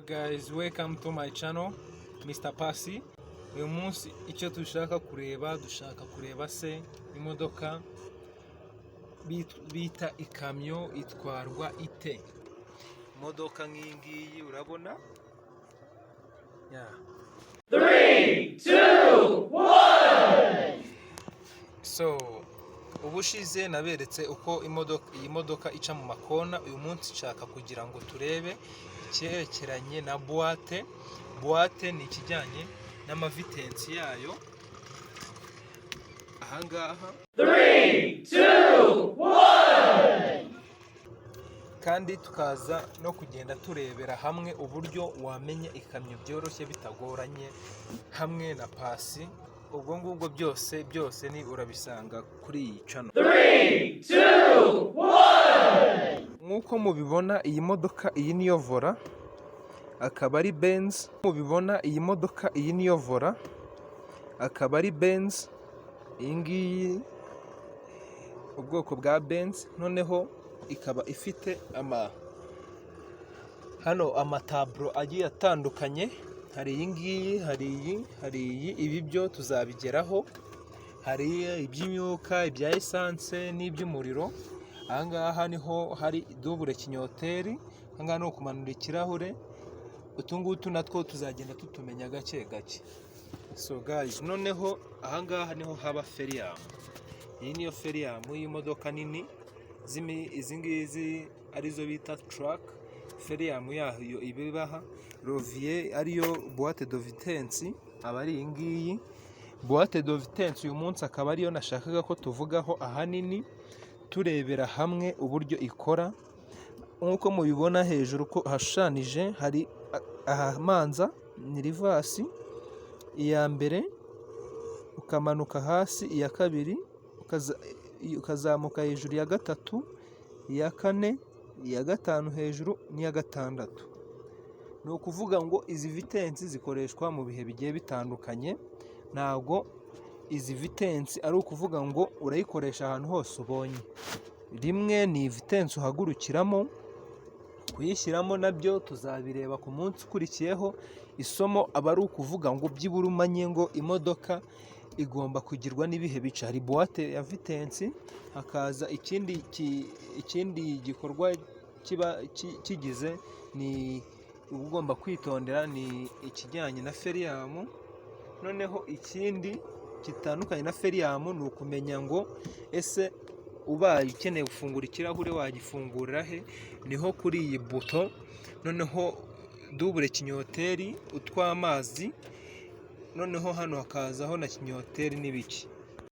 Guys, welcome to my channel, Mr Pasi. Uyu munsi icyo dushaka kureba, dushaka kureba se imodoka bita ikamyo itwarwa ite? Imodoka nk'iyi ngiyi urabona, yeah. 3, 2, 1. So ubushize naberetse uko imodoka, iyi modoka ica mu makona. Uyu munsi nshaka kugira ngo turebe icyerekeranye na boîte. Boîte ni ikijyanye n'amavitensi yayo ahangaha. 3, 2, 1. Kandi tukaza no kugenda turebera hamwe uburyo wamenya ikamyo byoroshye bitagoranye hamwe na Pasi. Ubwo ngubwo byose byose ni urabisanga kuri iyi channel. 3, 2, 1. Nk'uko mubibona, iyi modoka iyi niyo volant, akaba ari Benz. Mubibona, iyi modoka iyi niyo volant, akaba ari Benz iyi ngiyi, ubwoko bwa Benz. Noneho ikaba ifite ama hano amataburo agiye atandukanye. Hari iyi ngiyi, hari iyi, hari iyi. Ibi byo tuzabigeraho. Hari iby'imyuka, ibya essence n'iby'umuriro. Ahangaha niho hari double clignoteur, ahangaha ni ukumanura ikirahure. Utu ngutu natwo tuzagenda tutumenya gake gake. So guys, noneho ahangaha niho haba frein à main. Iyi niyo frein à main y'imodoka nini izi ngizi arizo bita truck. Frein à main yayo iba ibaha levier, ariyo boîte de vitesse, aba ari iyi ngiyi boîte de vitesse. Uyu munsi akaba ariyo nashakaga ko tuvugaho ahanini, turebera hamwe uburyo ikora. Nk'uko mubibona hejuru ko hashushanyije, hari ahamanza ni reverse, iya mbere, ukamanuka hasi iya kabiri, ukazamuka hejuru iya gatatu, iya kane, iya gatanu hejuru n'iya gatandatu. Ni ukuvuga ngo izi vitensi zikoreshwa mu bihe bigiye bitandukanye. Ntabwo izi vitensi ari ukuvuga ngo urayikoresha ahantu hose ubonye. Rimwe ni vitensi uhagurukiramo, kuyishyiramo nabyo tuzabireba ku munsi ukurikiyeho. Isomo aba ari ukuvuga ngo byibura umanye ngo imodoka igomba kugirwa n'ibihe bice. Hari boîte ya vitensi, hakaza ikindi gikorwa kiba kigize ni uba ugomba kwitondera, ni ikijyanye na frein à main. Noneho ikindi gitandukanye na frein à main ni ukumenya ngo ese ubaye ukeneye gufungura ikirahure wagifungurira he? Niho kuri iyi buto. Noneho double clignoteur, utw'amazi, noneho hano hakazaho na clignoteur n'ibiki.